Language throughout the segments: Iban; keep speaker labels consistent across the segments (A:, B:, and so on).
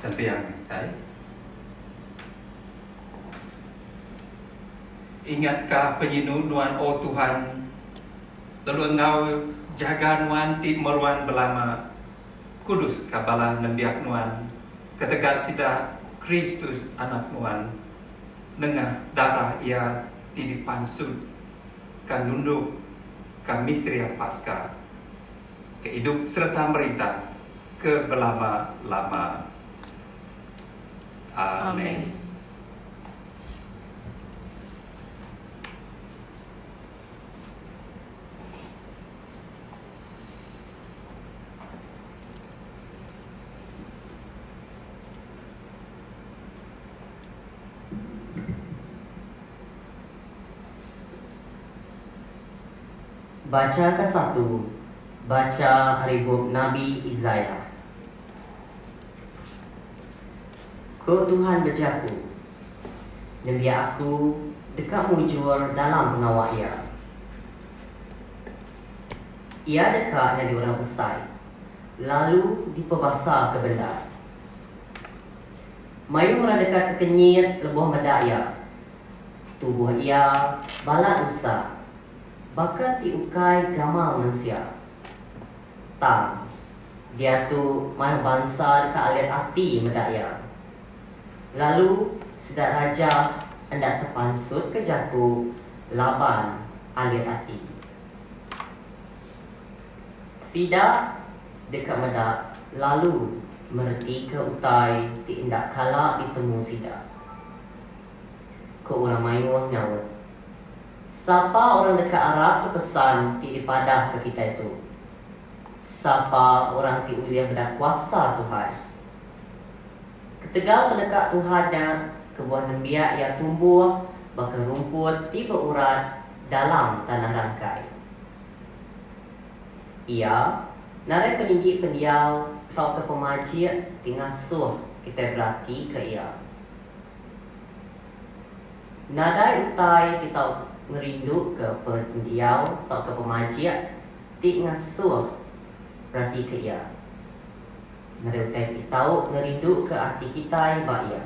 A: Sembiang kitai. Ingatka penyinu Nuan, O Tuhan, lalu enggau jaga Nuan ti meruan belama, kuduska bala nembiak Nuan ketegal sida Kristus Anak Nuan, nengah darah Iya ti dipansutka nundukka misteria Paska, ke idup sereta merintah ke belama-lama. Amen.
B: Bacha kesatu, Bacha ari bup Nabi Isaiah. Ku Tuhan bejaku, Nembiak Aku deka mujur dalam pengawa iya. Iya deka nyadi orang besai lalu dipebasaka bendar. Mayuh orang deka tekenyit lebuh meda iya. Tubuh iya balat rusak baka ti ukai gamal mensia. Tang, diatu mayuh bansa deka alit ati meda iya. Lalu sida raja enda tepansutka jaku laban alit ati. Sida deka meda lalu meretika utai ti enda kala ditemu sida. Ku orang mayuh nyaut, Sapa orang deka arapka pesan ti dipadahka kitai tu? Sapa orang ti ulih meda kuasa Tuhan? Ketegal peneka Tuhan nya, kebuah nembiak iya tumbuh baka rumput ti beurat dalam tanah rangkai. Iya nadai peninggi pendiau tauka pemajik ti ngasuh kitai beratika iya. Nadai utai ti tau ngerinduka pendiau tauka pemajik ti ngasuh beratika iya. Nadai utai ti tau ngerinduka ati kitai ba iya.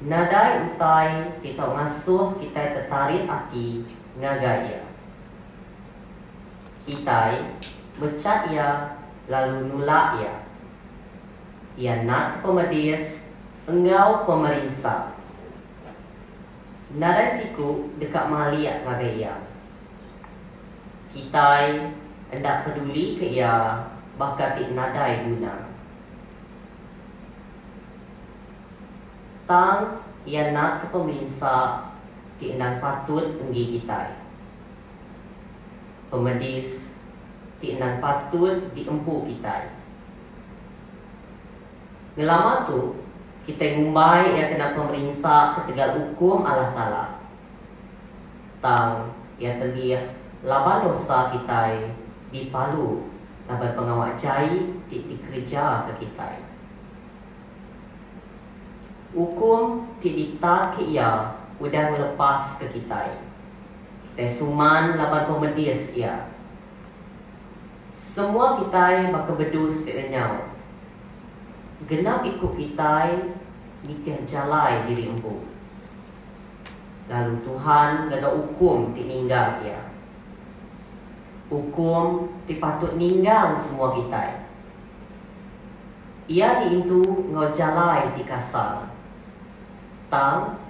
B: Nadai utai ti tau ngasuh kitai tetarit ati ngagai iya. Kitai mechat iya lalu nulak iya. Iya natka pemedis enggau pemerinsa. Nadai siku deka malik ngagai iya. Kitai enda pedulika iya baka ti nadai guna. Tang iya natka pemerinsa ti endang patut enggi kitai. Pemedis ti endang patut diempu kitai. Ngelama tu, kitai ngumbai iya kena pemerinsa ketegal ukum Allah Taala. Tang, iya telih laban dosa kitai dipalu laban pengawa jai ti dikerejaka kitai. Ukum ti ditatka iya udah ngelepaska kitai. Kitai suman laban pemedis iya. Semua kitai baka bedus ti lenyau. Genap iku kitai nitih jalai diri empu. Lalu Tuhan ngaga ukum ti ninggang iya. Ukum ti patut ninggang semua kitai. Iya diintu enggau jalai ti kasar. Tang,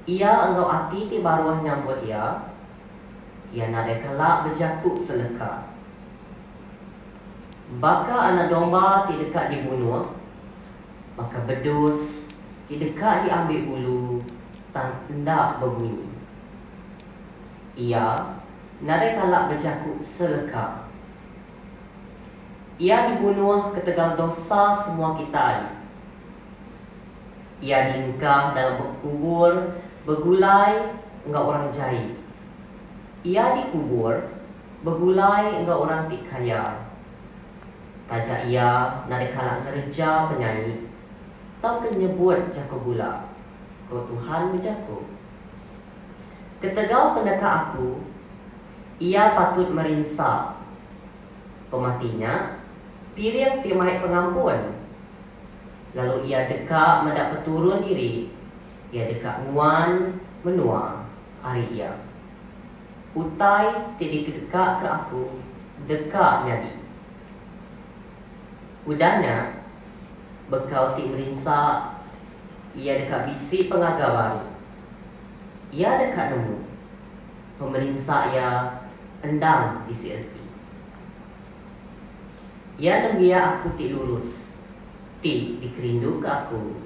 B: iya enggau ati ti baruh nyambut iya. Iya nadai kala bejaku seleka. Baka anak domba ti deka dibunuh, baka bedus ti deka diambi bulu tang enda bebunyi. Iya nadai kala bejaku seleka. Iya dibunuh ketegal dosa semua kitai. Iya diengkah dalam bekubur begulai enggau orang jai. Iya dikubur begulai enggau orang ti kaya. Taja iya nadai kala ngereja penyai tauka nyebut jaku bula, ku Tuhan bejaku. Ketegal peneka Aku, iya patut merinsa. Pemati nya piring ti mai pengampun. Lalu iya deka meda peturun diri, iya deka nguan menua ari iya. Utai ti dikedekaka Aku deka nyadi. Udah nya, bekau ti merinsa, iya deka bisi pengaga baru. Iya deka nemu, pemerinsa iya endang bisi reti. Iya nembiak Aku ti lurus, ti dikerinduka Aku.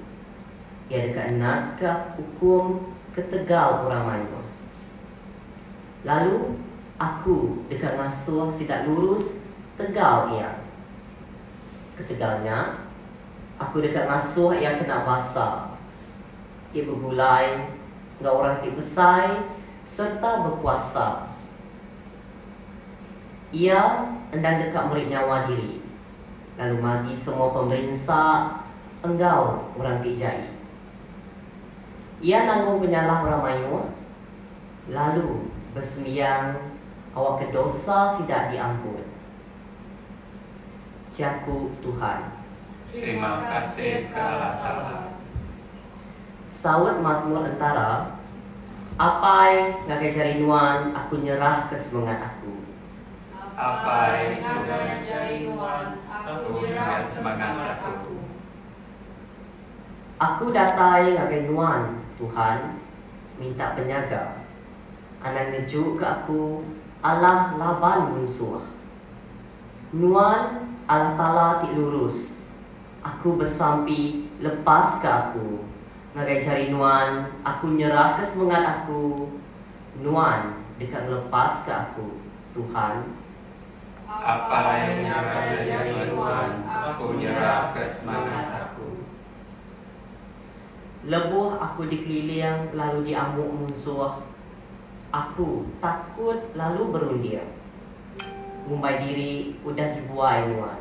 B: Iya deka natka ukum ketegal orang mayuh. Lalu Aku deka ngasuh sida lurus tegal iya. Ketegal nya, Aku deka ngasuh iya kena basa ti begulai enggau orang ti besai sereta bekuasa. Iya endang deka meri nyawa diri lalu magi semua pemerinsa enggau orang ti jai. Iya nanggung penyalah orang mayuh lalu besembiang awakka dosa sida diampun. Jaku Tuhan.
A: Terima kasih ke Allah Taala.
B: Saut Mazmur Entara, Apai, ngagai jari Nuan aku nyerahka semengat aku.
A: Apai, ngagai jari Nuan aku nyerahka semengat aku.
B: Aku datai ngagai Nuan, Tuhan, minta penyaga. Anang ngejuka aku alah laban munsuh. Nuan Allah Taala ti lurus. Aku besampi lepaska aku. Ngagai jari Nuan aku nyerahka semengat aku. Nuan deka ngelepaska aku, Tuhan.
A: Apai, ngagai jari Nuan aku nyerahka semangat aku.
B: Lebuh aku dikeliling lalu diamuk munsuh, aku takut lalu berunding. Ngumbai diri udah dibuai nuan.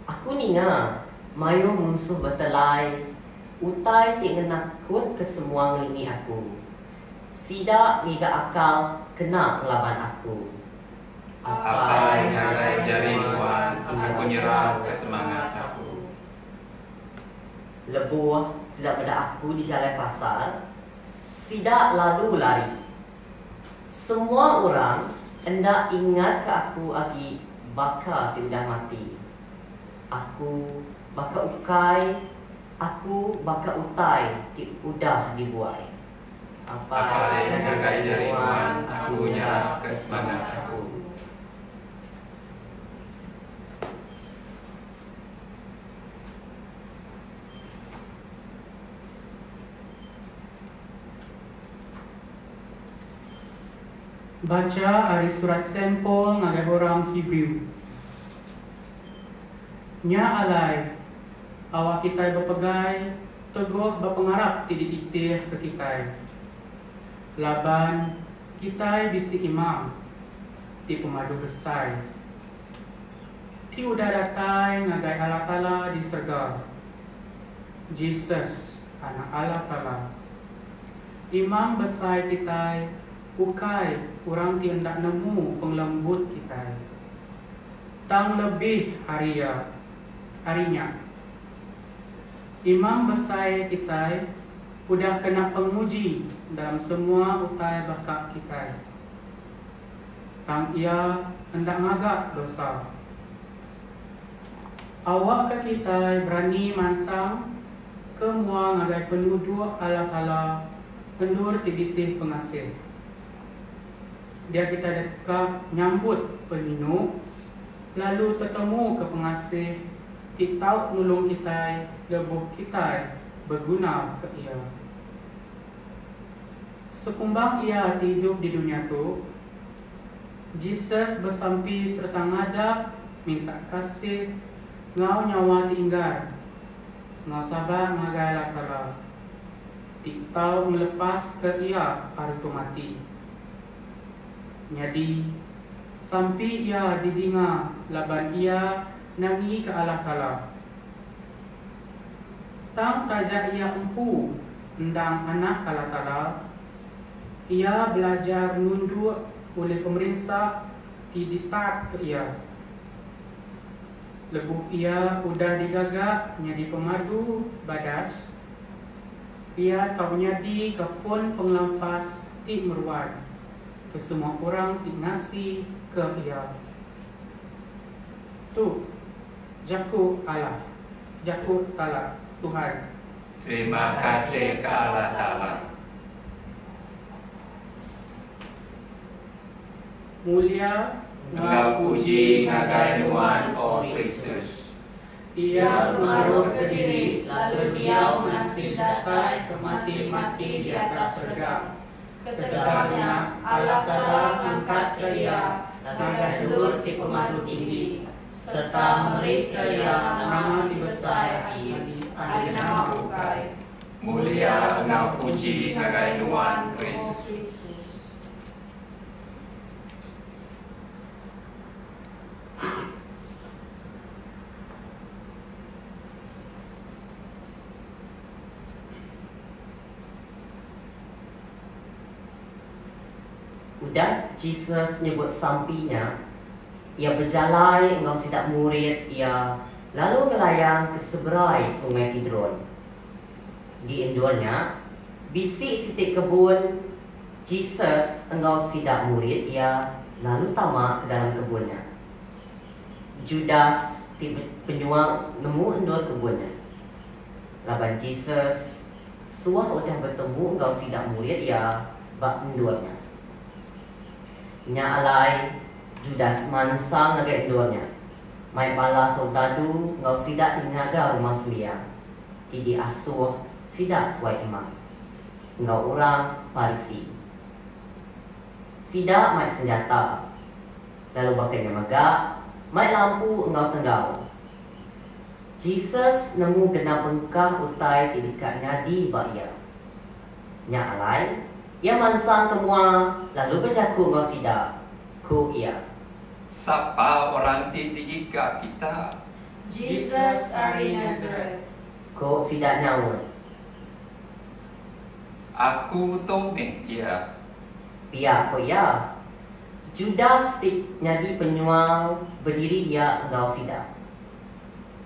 B: Aku ninga mayuh munsuh betelai utai ti ngenakutka semua ngelingi aku. Sida ngiga akal kena ngelaban aku.
A: Apai ngagai jari nuan aku nyerahka semangat aku.
B: Lebuh sida meda aku di jalai pasar, sida lalu lari. Semua orang enda ingatka aku agi baka ti udah mati. Aku baka ukai, aku baka utai ti udah dibuai.
A: Apai, ngagai jari nuan aku nyerahka semangat aku.
C: Bacha ari surat Saint Paul ngagai orang Hebrew. Nya alai, awak kitai bepegai teguh ba pengarap ti dititihka kitai, laban kitai bisi imam ti pemadu besai, ti udah datai ngagai Allah Taala di serega, Jesus, Anak Allah Taala. Imam besai kitai ukai orang ti enda nemu pengelembut kitai. Tang lebih ari iya, ari nya. Imam besai kitai udah kena penguji dalam semua utai baka kitai. Tang iya enda ngaga dosa. Awakka kitai berani mansang ke mua ngagai penuduk Allah Taala endur ti bisi pengasih. Dia kitai deka nyambut penyinu lalu tetemuka pengasih ti tau nulung kitai lebuh kitai begunaka iya. Sekumbang iya ti idup di dunya tu, Jesus besampi sereta ngadap minta kasih enggau nyawa ti inggar. Enggau sabar ngagai Allah Taala, ti tau ngelepaska iya ari pemati. Nyadi, sampi iya didinga laban iya nangika Allah Taala. Tang taja iya empu endang Anak Allah Taala, iya belajar nunduk ulih pemerinsa ti ditatka iya. Lebuh iya udah digaga nyadi pemadu badas, iya tau nyadi ke pun pengelampas ti meruan ke semua orang ti ngasi ke iya. Tu jaku Allah, jaku Tala, Tuhan.
A: Terima kasih ke Allah Taala.
C: Mulia
A: enggau puji ngagai Nuan, O Kristus.
C: Iya
D: ngemaruhka diri lalu diau ngasi datai ke mati-mati di atas regang. Ketegal nya, Allah Taala ngangkatka iya ngagai endur ti pemadu tinggi sereta merika iya nama ti besai agi ari nama bukai.
A: Mulia enggau puji ngagai Nuan, Kristus.
B: Udah Jesus nyebut sampi nya, iya bejalai enggau sida murid iya lalu ngelayang ke seberai Sungai Kidron. Di endur nya, bisi siti kebun, Jesus enggau sida murid iya lalu tama ke dalam kebun nya. Judas ti penyual nemu endur kebun nya. Laban Jesus suah udah betemu enggau sida murid iya ba endur nya. Nya alai, Judas mansang ngagai endur nya, mai bala soldadu enggau sida ti nyaga Rumah Sembiang, ti diasuh sida tuai imam, enggau orang Parisi. Sida mai senjata, lalu baka nya mega mai lampu enggau tenggau. Jesus nemu genap bengkah utai ti deka nyadi ba iya. Nya alai, iya mansang ke mua lalu bejaku enggau sida, ku iya.
A: Sapa orang ti digiga kita?
D: Jesus ari Nasaret.
B: Ku sida nyaut.
A: Aku tu meh iya.
B: Pia ku iya. Judas ti nyadi penyual bediri dia enggau sida.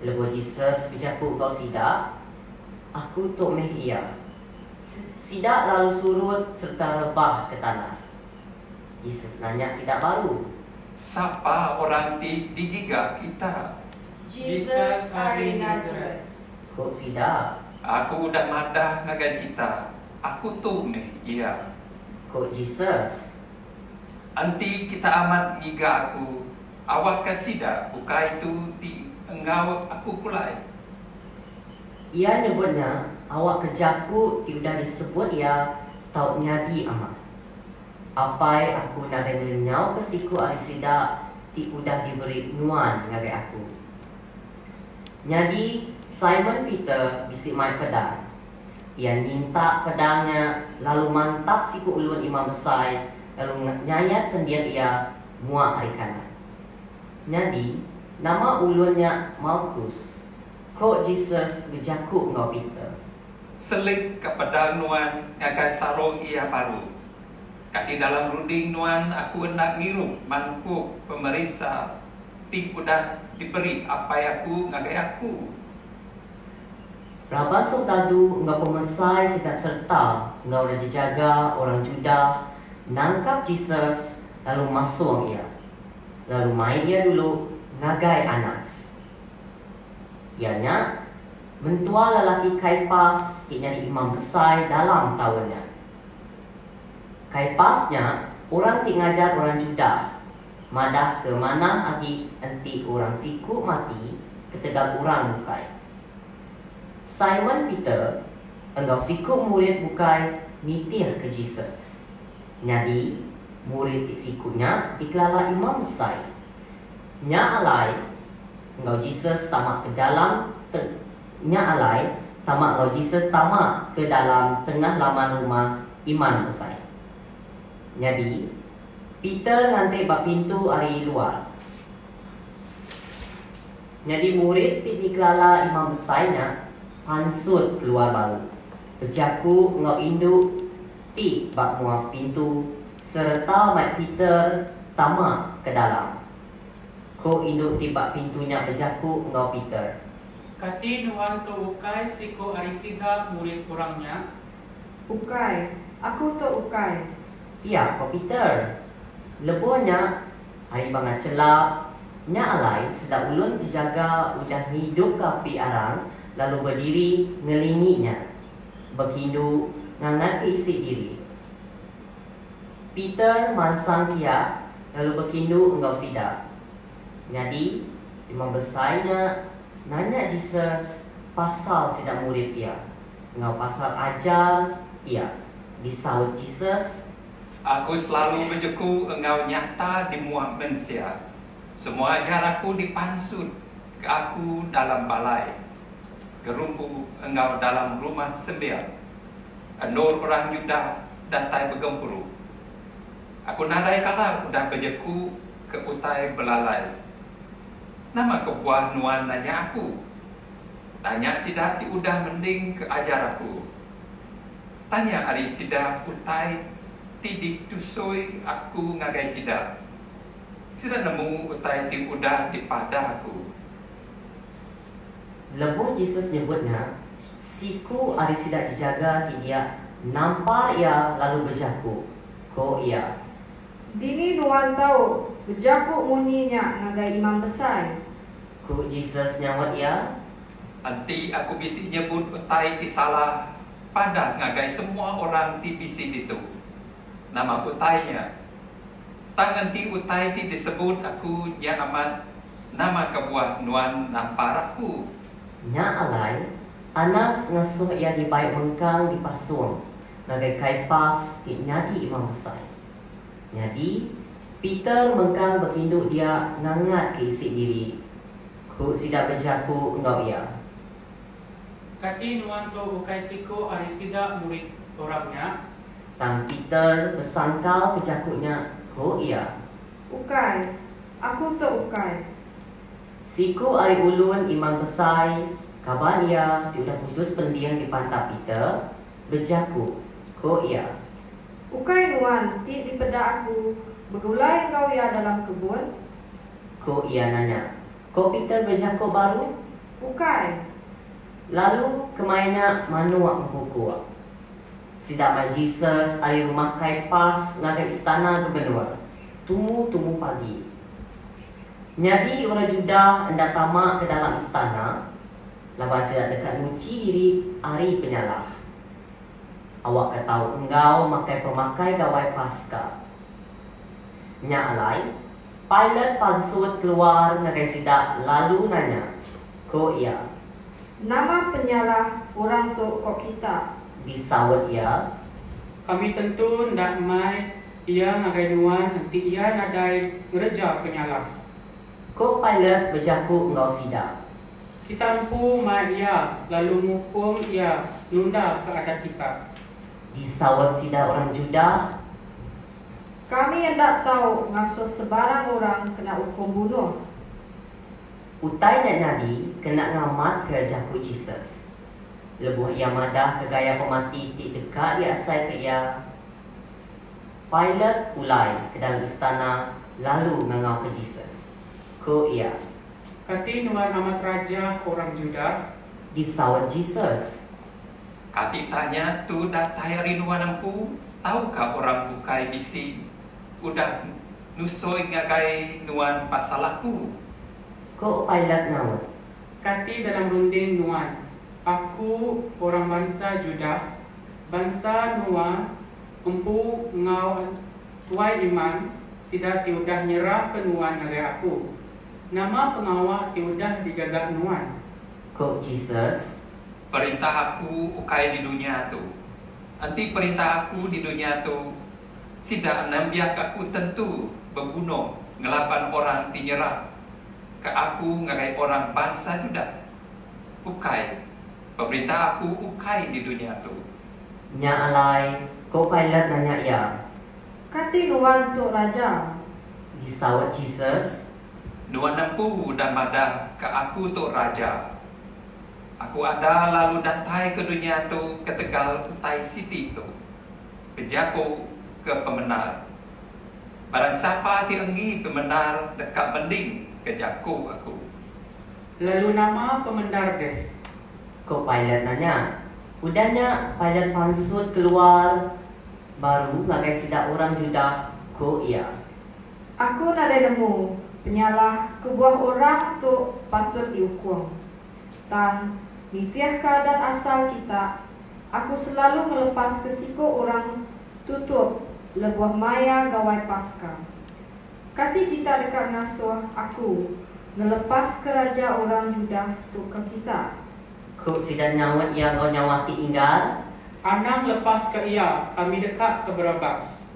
B: Lebuh Jesus bejaku enggau sida, Aku tu meh iya. Sida lalu surut sereta rebah ke tanah. Jesus nanya sida baru.
A: Sapa orang ti digiga kita?
D: Jesus ari Nasaret.
B: Ku sida.
A: Aku udah madah ngagai kita, Aku tu meh iya.
B: Ku Jesus.
A: Enti kita amat ngiga Aku, awakka sida bukai tu ti enggau Aku pulai.
B: Iya nyebut nya awakka jaku ti udah disebut iya tau nyadi amat. Apai Aku nadai ngelenyauka siku ari sida ti udah diberi Nuan ngagai Aku. Nyadi, Simon Peter bisi mai pedang. Iya nyintak pedang nya lalu mantap siku ulun imam besai lalu nyayat pending iya mua ari kanan. Nyadi, nama ulun nya Malkus. Ko Jesus bejaku enggau Peter.
A: Selit ka pedang nuan ngagai sarung iya baru. Kati dalam runding nuan aku enda ngirup mangkuk pemerinsa ti udah diberi Apai aku ngagai aku?
B: Raban soldadu enggau pemesai sida sereta enggau raja jaga orang Judah nangkap Jesus lalu masung iya, lalu mai iya dulu ngagai Anas. Iya nya mentua lelaki Kaipas ti nyadi imam besai dalam taun nya. Kaipas nya orang ti ngajar orang Judah madahka manah agi enti orang siku mati ketegal orang bukai. Simon Peter enggau siku murid bukai nitihka Jesus. Nyadi, murid ti siku nya dikelala imam besai. Nya alai, enggau Jesus tama ke dalam te Nya alai, tama enggau Jesus tama ke dalam tengah laman rumah imam besai. Nyadi, Peter nganti ba pintu ari luar. Nyadi murid ti dikelala imam besai nya pansut keluar baru, bejaku enggau indu ti ba mua pintu sereta mai Peter tama ke dalam. Ku indu ti ba pintu nya bejaku enggau Peter.
C: Kati nuan tu ukai siku ari sida murid orang nya?
E: Ukai, aku tu ukai.
B: Pia ko Peter. Lebuh nya, hari bangat chelap, nya alai sida ulun jejaga udah ngidupka api arang lalu bediri ngelingi nya, bekindu ngangatka isi diri. Peter mansang kia lalu bekindu enggau sida. Nyadi, imam besai nya nanya Jesus pasal sida murid iya enggau pasal ajar iya. Disaut Jesus.
A: Aku selalu bejeku enggau nyata di mua mensia. Semua ajar aku dipansut ke aku dalam balai gerumpu enggau dalam rumah sembiang. Endur orang Judah datai begempuru. Aku nadai kala udah bejeku ke utai belalai. Nama kebuah nuan nanya aku? Tanya sida ti udah mending ke ajar aku. Tanya ari sida utai ti ditusui aku ngagai sida. Sida nemu utai ti udah dipadah aku.
B: Lebuh Jesus nyebut nya, siku ari sida jejaga ti dia nampar iya lalu bejaku, Ko iya.
E: Dini nuan tau bejaku munyi nya ngagai imam besai?
B: Ku Jesus nyaut iya.
A: Enti aku bisi nyebut utai ti salah, padah ngagai semua orang ti bisi ditu. Nama utai nya? Tang enti utai ti disebut aku nya amat, nama kebuah nuan nampar aku?
B: Nya alai, Anas ngasuh iya dibai mengkang dipasung ngagai Kaipas ti nyadi imam besai. Nyadi, Peter mengkang bekindu dia ngangatka isi diri, ku sida bejaku enggau iya.
C: Kati nuan tu ukai siku ari sida murid orang nya?
B: Tang Peter besangkal ke jaku nya, ku iya.
E: Ukai, aku tu ukai.
B: Siku ari ulun imam besai, kaban iya ti udah putus pending dipantap Peter, bejaku, ku iya.
E: Ukai nuan ti dipeda aku begulai enggau iya dalam kebun?
B: Ku iya nanya. Ko Peter bejaku baru.
E: Ukai.
B: Lalu kemaya nya manuk engkukuk. Sida mai Jesus ari rumah Kaipas ngagai istana gebenur, tumu-tumu pagi. Nyadi orang Judah enda tama ke dalam istana laban sida deka nuchi diri ari penyalah. Awakka tau enggau makai pemakai Gawai Paska. Nya alai, Pilate pansut keluar ngagai sida lalu nanya, ku iya.
E: Nama penyalah orang tu ko kita?
B: Disaut iya.
C: Kami tentu enda mai iya ngagai nuan enti iya nadai ngereja penyalah.
B: Ku Pilate bejaku enggau sida.
C: Kita empu mai iya lalu ngukum iya nunda ke adat kita.
B: Disaut sida orang Judah.
E: Kami enda tau ngasuh sebarang orang kena ukum bunuh.
B: Utai nya nyadi kena ngamatka jaku Jesus. Lebuh iya madahka gaya pemati ti deka diasaika iya, Pilate pulai ke dalam istana lalu ngangauka Jesus. Ku iya.
C: Kati nuan amat rajah orang Judah?
B: Disaut Jesus.
A: Kati tanya tu datai ari nuan empu tauka orang bukai bisi udah nusoi ngagai nuan pasal aku?
B: Ku Pilate nyaut.
C: Kati dalam runding nuan, aku orang bansa Judah? Bansa nuan empu enggau tuai imam sida ti udah nyerahka nuan ngagai aku. Nama pengawa ti udah digaga nuan?
B: Ku Jesus.
A: Perintah aku ukai di dunya tu. Enti perintah aku di dunya tu, sida nembiak aku tentu bebunuh ngelaban orang ti nyerah ke aku ngagai orang bansa Judah. Ukai, pemerintah aku ukai di dunya tu.
B: Nya alai, ku Pilate nanya iya.
E: Kati nuan tu raja?
B: Disaut Jesus.
A: Nuan empu udah madah ke aku tu raja. Aku ada lalu datai ke dunya tu ketegal utai siti tu, bejaku ke pemendar. Barang sapa ti enggi pemendar deka mending. ke jaku aku.
C: Lalu nama pemendar deh?
B: Ko Pilate nanya. Udah nya, Pilate pansut keluar baru ngagai sida orang Judah, ko iya.
E: Aku nadai nemu penyalah kebuah orang tu patut diukum. Tang, nitihka adat asal kita, aku selalu ngelepaska siku orang tutup lebuh maya Gawai Paska. Kati kita deka ngasuh aku ngelepaska raja orang Judah tu ke kita?
B: Ku sida nyaut iya enggau nyawa ti inggar.
C: Anang lepaska iya, kami deka ke Barabas.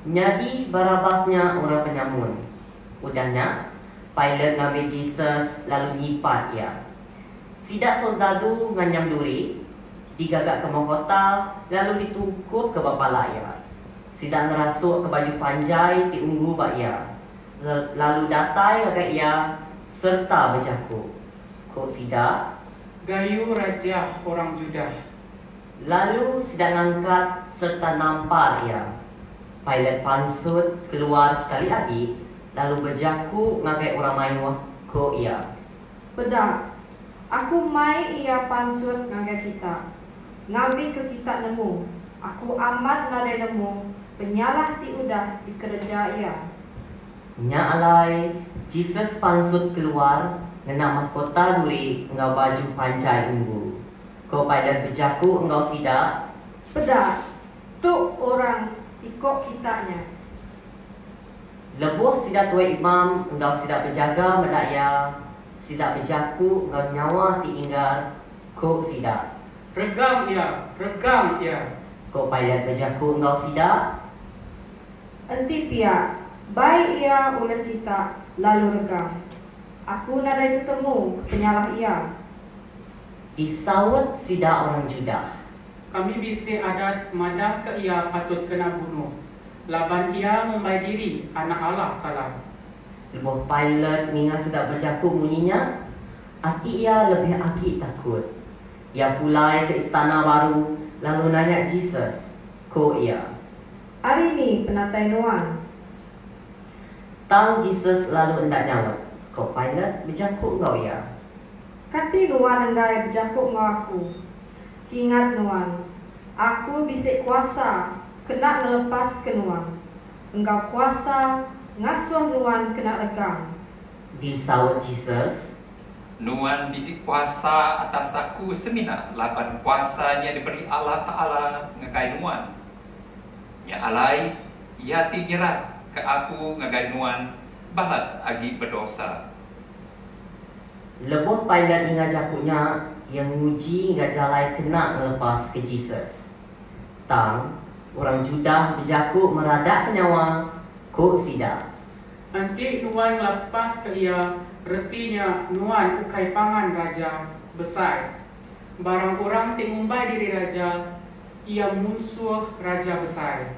B: Nyadi, Barabas nya orang penyamun. Udah nya, Pilate ngambi Jesus lalu nyipat iya. Sida soldadu nganyam duri, digagaka mahkota lalu ditungkupka ba pala iya. Sida ngerasukka baju panjai ti unggu ba iya, lalu datai ngagai iya sereta bejaku. Ku sida.
C: Gayu Rajah orang Judah.
B: Lalu sida ngangkat sereta nampar iya. Pilate pansut keluar sekali agi lalu bejaku ngagai orang mayuh, ku iya.
E: Peda, aku mai iya pansut ngagai kita, ngambika kita nemu, aku amat nadai nemu penyalah ti udah dikereja iya.
B: Nya alai, Jesus pansut keluar ngena mahkota duri enggau baju panjai unggu. Ko Pilate bejaku enggau sida.
E: Peda, tu orang ti ko kita nya.
B: Lebuh sida tuai imam enggau sida bejaga meda iya, sida bejaku enggau nyawa ti inggar, ku sida.
C: Regang iya! Regang iya!
B: Ku Pilate bejaku enggau sida.
E: Enti pia, bai iya ulih kita lalu regang. Aku nadai tetemu ke penyalah iya.
B: Disaut sida orang Judah.
C: Kami bisi adat madahka iya patut kena bunuh. Laban iya ngumbai diri Anak Allah Taala.
B: Lebuh Pilate ninga sida bejaku munyi nya, ati iya lebih agi takut. Iya pulai ke istana baru lalu nanya Jesus, ku iya.
E: Ari ni penatai nuan?
B: Tang Jesus lalu enda nyaut. Ku Pilate bejaku enggau iya.
E: Kati nuan enggai bejaku enggau aku? Kingat nuan, aku bisi kuasa kena ngelepaska nuan, enggau kuasa ngasuh nuan kena regang.
B: Disaut Jesus.
A: Nuan bisi kuasa atas aku semina laban kuasa nya diberi Allah Taala ngagai nuan. Nya alai, iya ti nyerahka aku ngagai nuan balat agi bedosa.
B: Lebuh Pilate ninga jaku nya, iya nguji ngiga jalai kena ngelepaska Jesus. Tang, orang Judah bejaku meradakka nyawa, ku sida.
C: Enti nuan ngelepaska iya, reti nya nuan ukai pangan raja besai. Barang orang ti ngumbai diri raja, iya munsuh raja besai.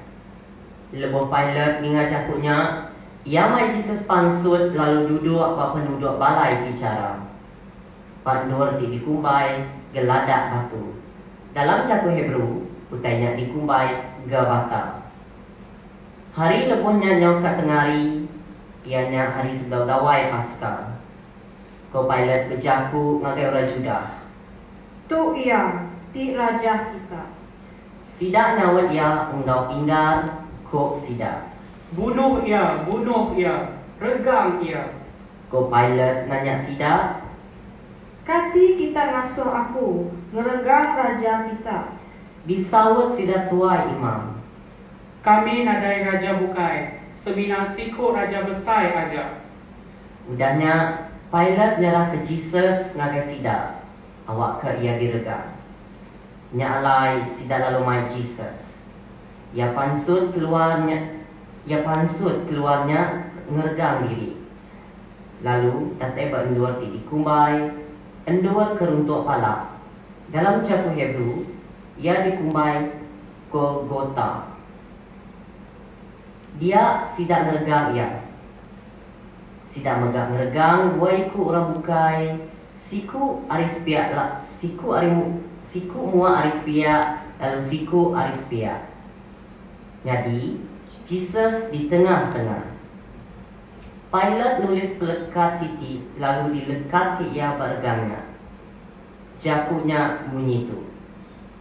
B: Lebuh Pilate ninga jaku nya, iya mai Jesus pansut lalu duduk ba penuduk balai bichara, ba endur ti dikumbai Geladak Batu. Dalam jaku Hebrew, utai nya dikumbai Gabata. Hari lebuh nya nyau ka tengari, iya nya hari sebedau Gawai Paska. Ko Pilate bejaku ngagai orang Judah.
E: Tu iya ti rajah kita.
B: Sida nyaut iya enggau inggar, ko sida.
C: Bunuh iya! Bunuh iya! Regang iya!
B: Ko Pilate nanya sida.
E: Kati kita ngasuh aku ngeregang raja kita?
B: Disaut sida tuai imam.
C: Kami nadai raja bukai, semina siku raja besai aja.
B: Udah nya, Pilate nyerahka Jesus ngagai sida, awakka iya diregang. Nya alai sida lalu mai Jesus. Iya pansut keluar nya Iya pansut keluar nya ngeregang diri, lalu datai ba endur ti dikumbai Endur ke Runtuk Pala. Dalam jaku Hebrew, iya dikumbai Golgota. Dia sida ngeregang iya. Sida mega ngeregang dua iku orang bukai Siku ari sepiak la siku ari siku mua ari sepiak lalu siku ari sepiak. Nyadi, Jesus di tengah-tengah. Pilate nulis pelekat siti lalu dilekatka iya ba regang nya. Jaku nya munyi tu,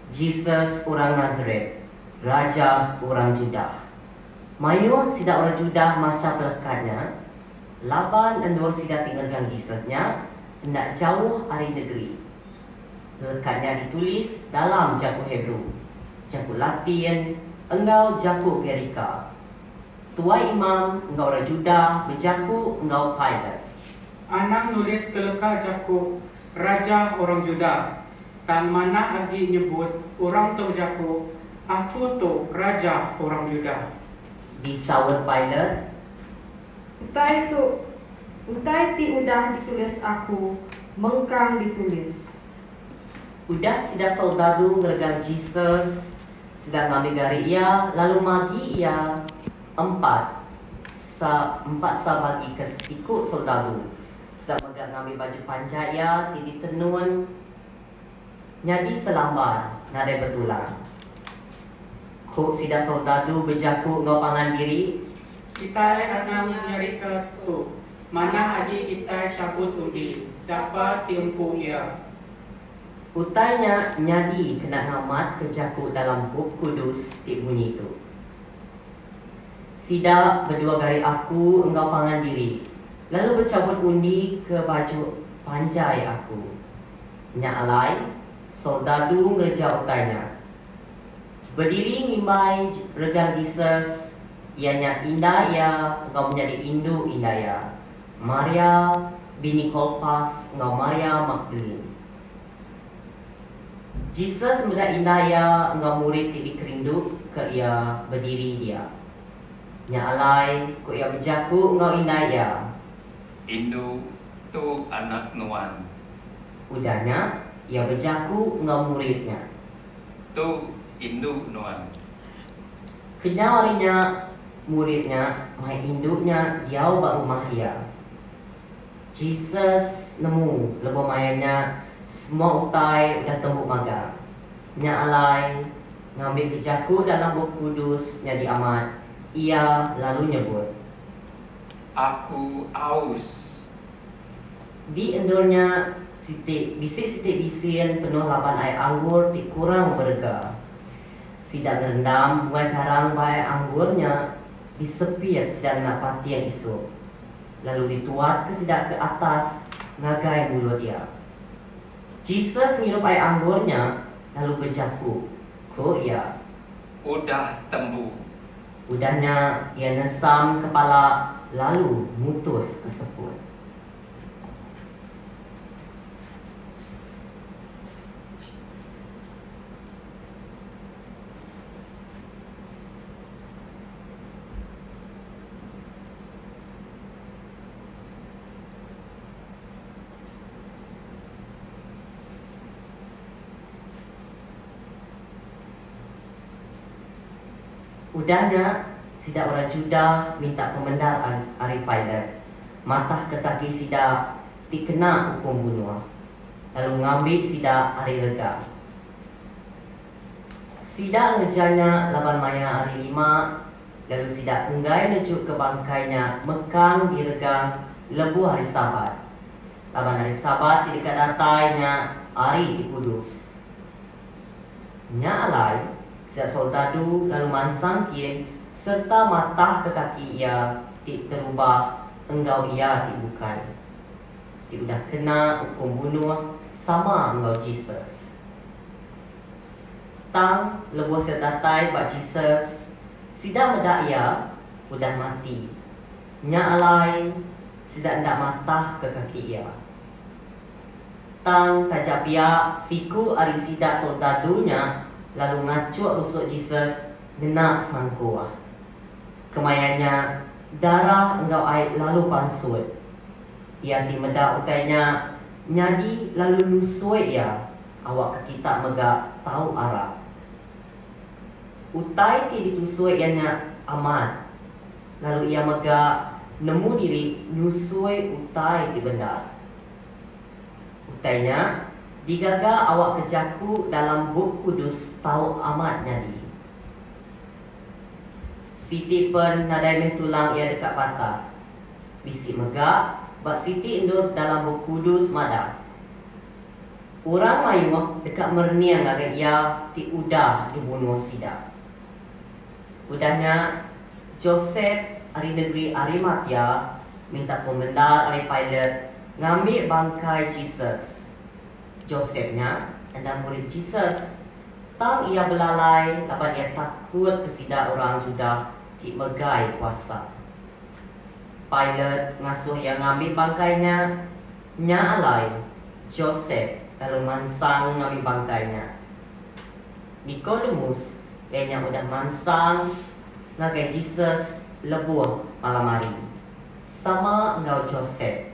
B: Jesus orang Nasaret, Raja orang Judah. Mayuh sida orang Judah macha pelekat nya, laban endur sida ti ngeregang Jesus nya enda jauh ari negeri. Pelekat nya ditulis dalam jaku Hebrew, jaku Latin, enggau jaku Gerika. Tuai imam enggau orang Judah bejaku enggau Pilate.
C: Anang nulis keleka jaku Raja orang Judah, tang manah agi nyebut orang tu bejaku, Aku tu Raja orang Judah.
B: Disaut Pilate.
E: Utai tu, utai ti udah ditulis aku, mengkang ditulis.
B: Udah sida soldadu ngeregang Jesus, sida ngambi gari iya lalu magi iya empat sa empat sa bagi ke siku soldadu. Sida mega ngambi baju panjai iya ti ditenun nyadi selambar nadai betulang. Ku sida soldadu bejaku enggau pangan diri.
C: Kitai anang nyerika tu. Manah agi kitai chabut undi, sapa ti empu iya.
B: Utai nya nyadi kena ngamatka jaku dalam Bup Kudus ti munyi tu, Sida bedua gari aku enggau pangan diri, lalu bechabut undi ke baju panjai aku. Nya alai, soldadu ngereja utai nya. Bediri ngimbai regang Jesus, iya nya indai iya enggau menyadi indu indai iya, Maria, bini Kolpas enggau Maria Magdalin. Jesus meda indai iya enggau murid ti dikerinduka iya bediri dia. Nya alai, ku iya bejaku enggau indai iya.
A: Indu, tu anak nuan.
B: Udah nya, iya bejaku enggau murid nya.
A: Tu indu nuan.
B: Kenyau ari nya, murid nya mai indu nya diau ba rumah iya. Jesus nemu lebuh maya nya semua utai udah tembu magang. Nya alai, ngambika jaku dalam Bup Kudus nyadi amat, iya lalu nyebut.
A: Aku aus.
B: Di endur nya, siti bisi siti bisin penuh laban ai anggur ti kurang berega. Sida ngerendam bungai karang ba ai anggur nya disepit sida ngena pating isup, lalu dituatka sida ke atas ngagai mulut iya. Jesus ngirup ai anggur nya lalu bejaku, ku iya.
A: Udah tembu.
B: Udah nya, iya nesam kepala lalu mutus ke seput. Udah nya, sida orang Judah minta pemendar ari Pilate matahka kaki sida ti kena ukum bunuh, lalu ngambi sida ari rega. Sida ngereja nya laban maya hari Lima, lalu sida enggai nejuka bangkai nya mekang di regang lebuh Hari Sabat, laban Hari Sabat ti deka datai nya hari ti kudus. Nya alai, sida soldadu lalu mansang kin sereta matahka kaki iya ti terubah enggau iya ti bukai, ti udah kena ukum bunuh sama enggau Jesus. Tang, lebuh sida datai ba Jesus, sida meda iya udah mati. Nya alai, sida enda matahka kaki iya. Tang taja pia, siku ari sida soldadu nya lalu ngachuk rusuk Jesus ngena sangkuh. Kemaya nya, darah enggau ai lalu pansut. Iya ti meda utai nya nyadi lalu nusui iya awakka kita mega tau arap. Utai ti ditusui iya nya amat, lalu iya mega nemu diri nusui utai ti bendar. Utai nya digaga awakka jaku dalam Bup Kudus tau amat nyadi. Siti pen nadai meh tulang iya deka patah. Bisi mega ba siti endur dalam Bup Kudus madah, Orang mayuh deka merening ngagai iya ti udah dibunuh sida. Udah nya, Josep ari negeri Arimatea minta pemendar ari Pilate ngambi bangkai Jesus. Josep nya enda murid Jesus, tang iya belalai laban iya takut ke sida orang Judah ti megai kuasa. Pilate ngasuh iya ngambi bangkai nya, nya alai Josep lalu mansang ngambi bangkai nya. Nikodemus iya nya udah mansang ngagai Jesus lebuh malam hari, sama enggau Josep.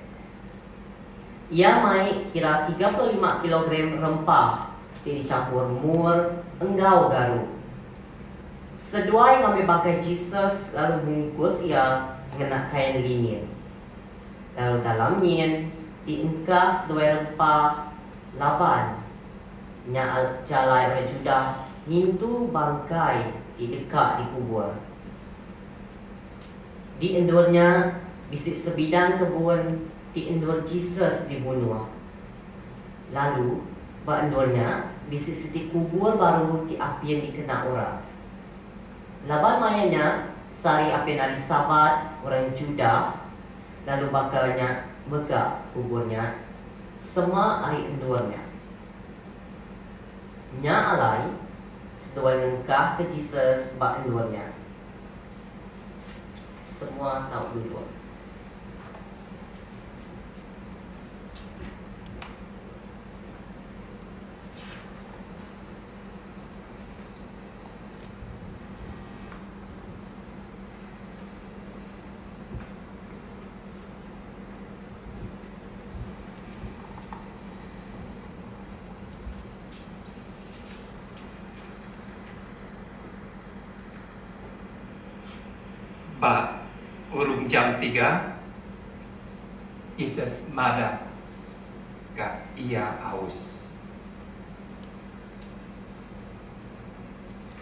B: Iya mai kira 35 kilogram rempah ti dichampur mur enggau garu. Seduai ngambi bangkai Jesus lalu mungkus iya ngena kain linin. Lalu dalam nyin diengkah seduai rempah laban nya jalai orang Judah ngintu bangkai ti deka dikubur. Di endur nya bisi sebidang kebun ti endur Jesus dibunuh. Lalu, ba endur nya bisi siti kubur baru ti apin dikena orang. Laban maya nya sehari apin hari Sabat orang Judah, lalu baka nya mega kubur nya semak ari endur nya. Nya alai, seduai ngengkahka Jesus ba endur nya. Semua tau duduk.
A: Ba urung jam tiga, Jesus madah ka iya aus.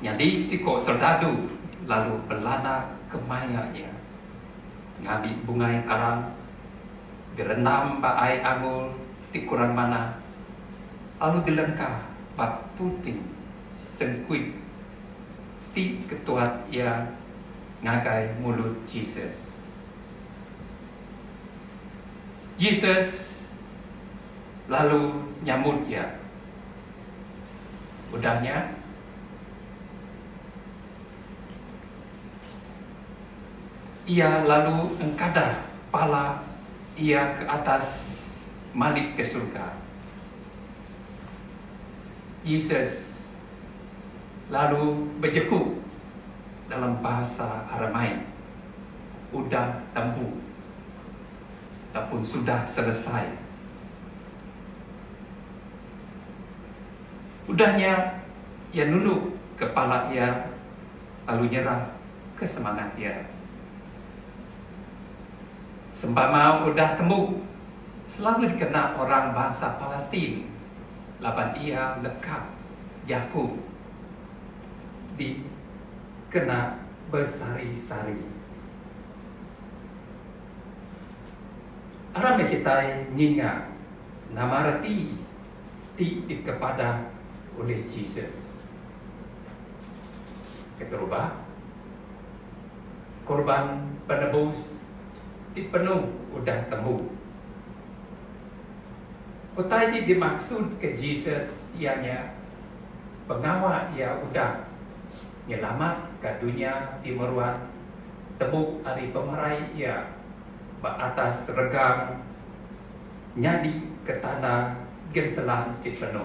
A: Nyadi siko soldadu lalu belanda ke maya iya ngambi bungai karang direndam ba ai angul ti kurang manah lalu dilengka ba puting sengkuit ti ketuat iya ngagai mulut Jesus. Jesus lalu nyambut iya. Udah nya, iya lalu engkadah pala iya ke atas malik ke surga. Jesus lalu bejeku dalam bahasa Aramaik, Udah tembu, ataupun sudah selesai. Udah nya, iya nunduk ke pala iya lalu nyerah ke semangat iya. Sempama udah tembu selalu dikena orang bansa Palestin laban iya leka jaku dikena besehari-sehari. Aram meh kitai nginga nama reti ti dikepadah ulih Jesus. Keterubah, korban penebus ti penuh udah tembu. Utai ti dimaksudka Jesus iya nya pengawa iya udah nyelamatka dunya ti meruan tembu ari pemarai iya ba atas regang nyadi ke tanda genselan ti penuh.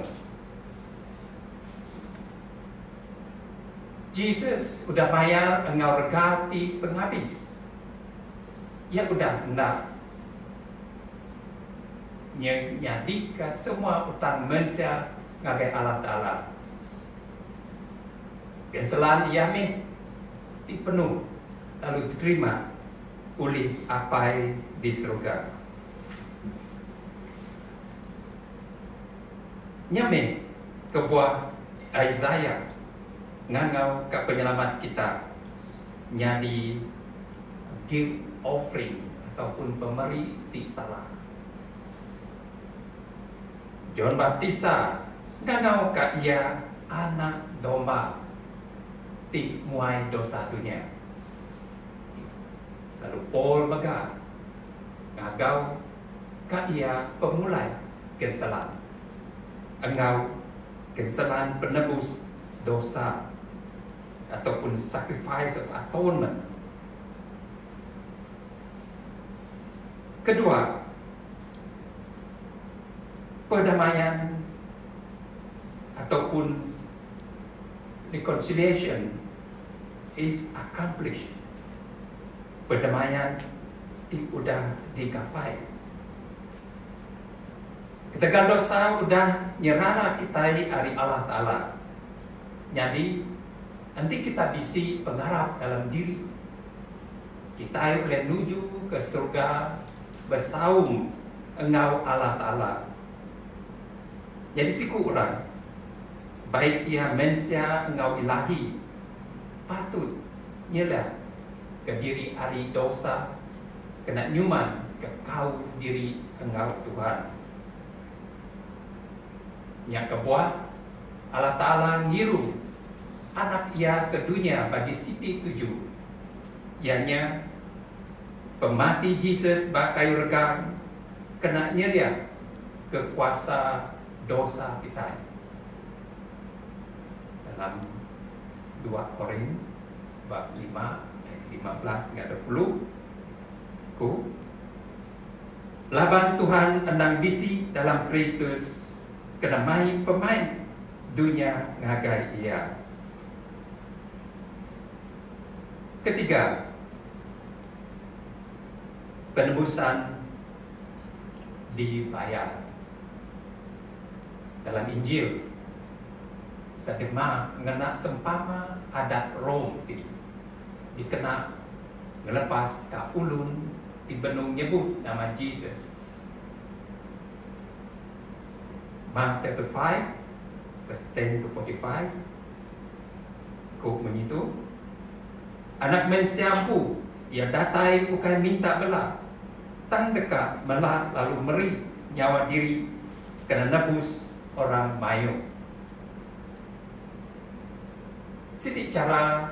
A: Jesus udah mayar enggau rega ti pengabis. Iya udah enda nyenyadika semua utang mensia ngagai Allah Taala. Genselan iya mih ti penuh lalu diterima ulih Apai di seruga. Nya mih kebuah Isaiah ngangau ka penyelamat kita nyadi guilt offering. ataupun pemeri ti salah. John Baptisa ngangau ka iya Anak Domba ti muai dosa dunya. Lalu Paul mega ngagau ka iya pemulai genselan enggau genselan penebus dosa ataupun sacrifice of atonement. Kedua, perdamaian ataupun reconciliation is accomplished. Perdamaian ti udah digapai. Ketegal dosa udah nyerara kitai ari Allah Taala. Nyadi, enti kita bisi pengarap dalam diri, kitai ulih nuju ke surga besaum enggau Allah Taala. Nyadi siku orang, baik iya mensia enggau ilahi, patut nyelak ke diri ari dosa kena nyuman ke kaul diri enggau Tuhan. Nya kebuah Allah Taala ngirum Anak Iya ke dunya bagi siti tuju, iya nya, pemati Jesus ba kayu regang kena nyeliah ke kuasa dosa kitai. Dalam dua Korin bab lima ayat 15 enggau 20, ku, Laban Tuhan endang bisi dalam Kristus kena mai pemaik dunya ngagai Iya. Ketiga, penebusan dibayar. Dalam Injil, Sadema ngena sempama adat Rome ti dikena ngelepas ka ulun ti benung nyebut nama Jesus. Mark chapter 5 verse 10 to 45 ku munyi tu, Anak Mensia empu iya datai ukai minta bela, tang deka mela lalu meri nyawa diri kena nebus orang mayuh. Siti chara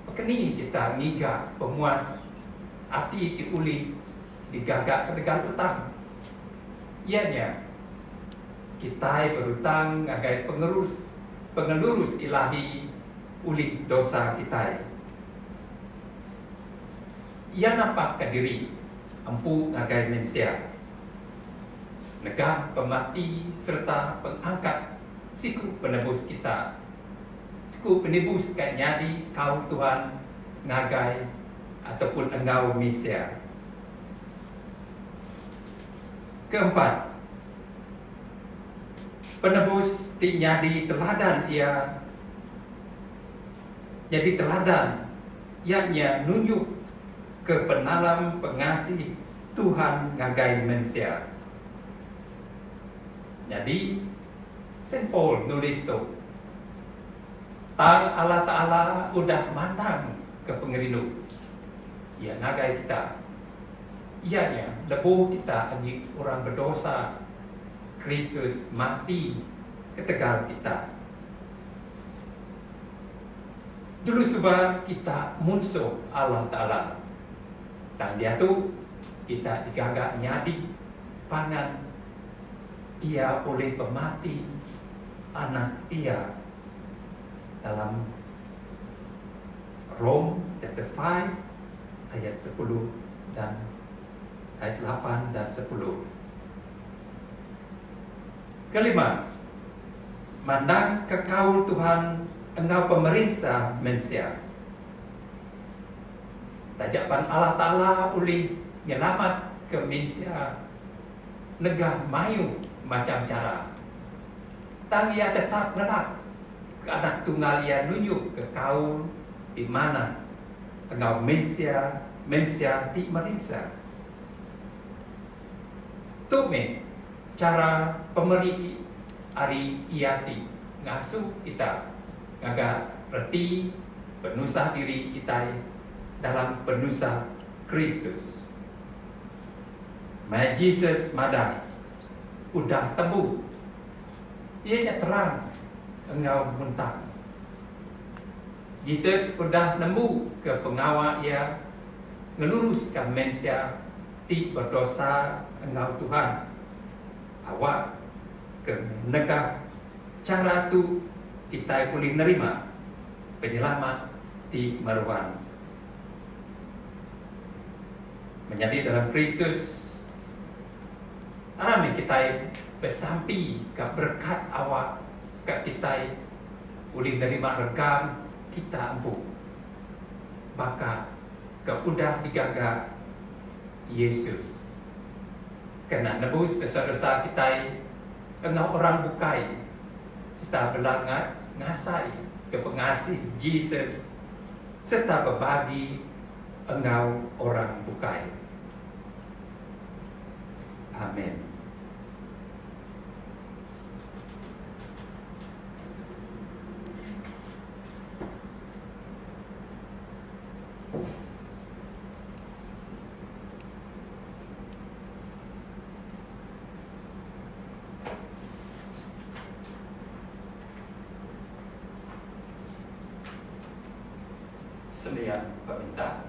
A: pekeni kita ngiga pemuas ati ti ulih digaga ketegal utang. Iya nya, kitai berutang ngagai pengerus pengelurus ilahi ulih dosa kitai. Iya nampakka diri empu ngagai mensia, negah pemati sereta pengangkat siku penebus kita, siku penebus ka nyadi kaul Tuhan ngagai ataupun enggau mensia. Keempat, penebus ti nyadi teladan iya nyadi teladan iya nya nunjuk ke penalam pengasih Tuhan ngagai mensia. Nyadi, Saint Paul nulis tu, Tang Allah Taala udah mandang ke pengerindu Iya ngagai kita. Iya nya, lebuh kita agi orang bedosa, Kristus mati ketegal kita. Dulu suba kita munsuh Allah Taala, tang diatu kita digaga nyadi pangan Iya ulih pemati Anak Iya. Dalam Rome chapter 5 ayat 10 dan ayat 8 dan 10. Kelima, mandang ke kaul Tuhan enggau pemerinsa mensia. Taja pan Allah Taala ulih nyelamat ke mensia negah mayuh macham chara, tang Iya tetap ngelak ke Anak Tunggal Iya nunjuk ke kaul ti manah enggau mensia mensia ti merinsa. Tu meh chara pemeri ari Iya ti ngasuh kita ngaga reti penusah diri kitai dalam penusah Kristus. Maya Jesus madah udah tembu, iya nya terang enggau muntang. Jesus udah nembuka pengawa iya ngeluruska mensia ti bedosa enggau Tuhan. Awak ke nega chara tu kitai ulih nerima penyelamat ti meruan. Menyadi dalam Kristus, aram meh kitai besampi ka berekat awak ka kitai ulih nerima regam kita empu baka ke udah digaga Yesus kena nebus dosa-dosa kitai enggau orang bukai sereta bela ngasai ke pengasih Jesus sereta bebagi enggau orang bukai. Amen. Sembiang peminta.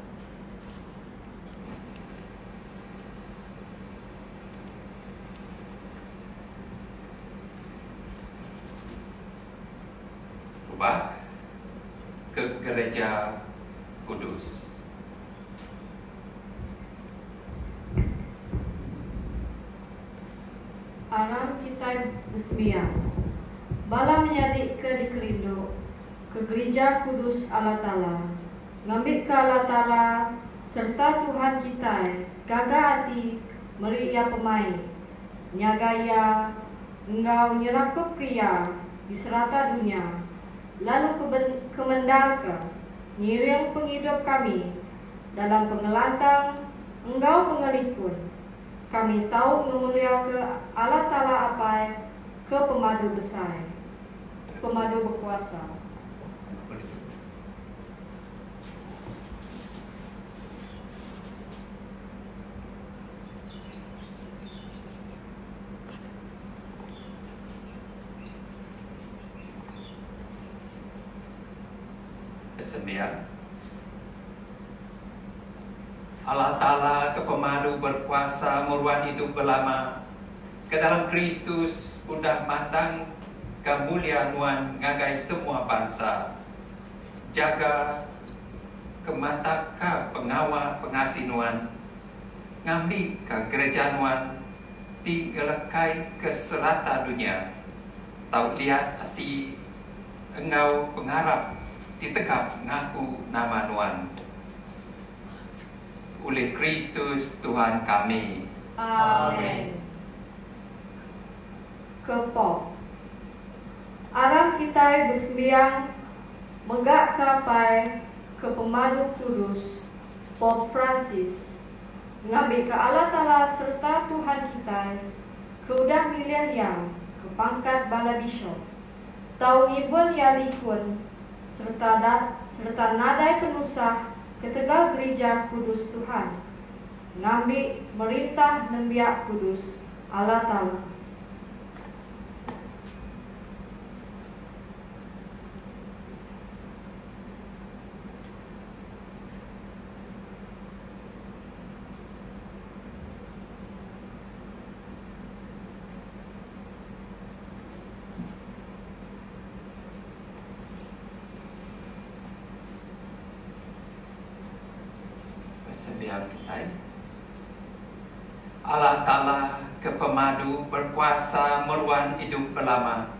A: Ubah ke Gereja Kudus.
E: Aram kitai besembiang. Bala menyadi ke dikerindu ke Gerija Kudus Allah Taala, ngambika Allah Taala sereta Tuhan kitai gaga ati meri iya pemai, nyaga iya enggau nyerakupka iya di serata dunya, lalu kemendarka ngiring pengidup kami dalam pengelantang enggau pengelikun. Kami tau ngemuliaka Allah Taala Apai ke pemadu besai, pemadu bekuasa.
A: Besembiang. Allah Taala ke pemadu berkuasa meruan idup belama, ke dalam Kristus udah mandangka mulia Nuan ngagai semua bansa. Jaga kemataka pengawa pengasih Nuan, ngambika gereja Nuan ti ngelekai ke serata dunya tau liat ati enggau pengarap ti tegap ngaku nama Nuan. Ulih Kristus Tuhan kami.
E: Amen. Kepok. Aram kitai besembiang mega ke Apai ke Pemadu Kudus, Pope Francis, ngambika Allah Taala sereta Tuhan kitai ke udah milih iya ke pangkat bala bishop, tau ngibun iya likun sereta sereta nadai penusah ketegal gerija kudus Tuhan, ngambi merintah nembiak kudus Allah Taala.
A: Besembiang kitai. Allah Taala ke pemadu berkuasa meruan idup belama,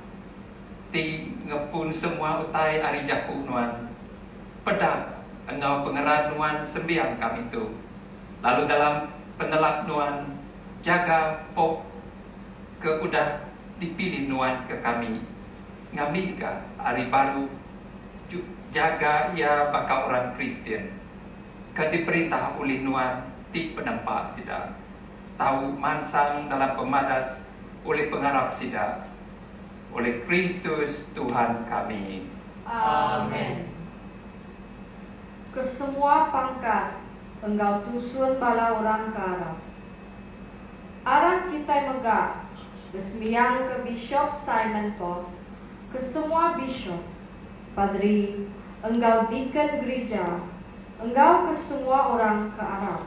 A: ti ngepun semua utai ari jaku Nuan. Peda enggau pengeran Nuan sembiang kami tu, lalu dalam penelap Nuan jaga Pope ke udah dipilih Nuan ke kami, ngambika ari baru jaga iya baka orang Kristian ke diperintah ulih Nuan ti penempa sida, tau mansang dalam pemadas ulih pengarap sida. Oleh Kristus Tuhan kami.
E: Amen. Kesemua pangkat enggau tusun bala orang ke arap. Aram kitai mega besembiang ke Bishop Simon Pot, ke semua bishop, paderi enggau deacon gerija enggau ke semua orang ke arap.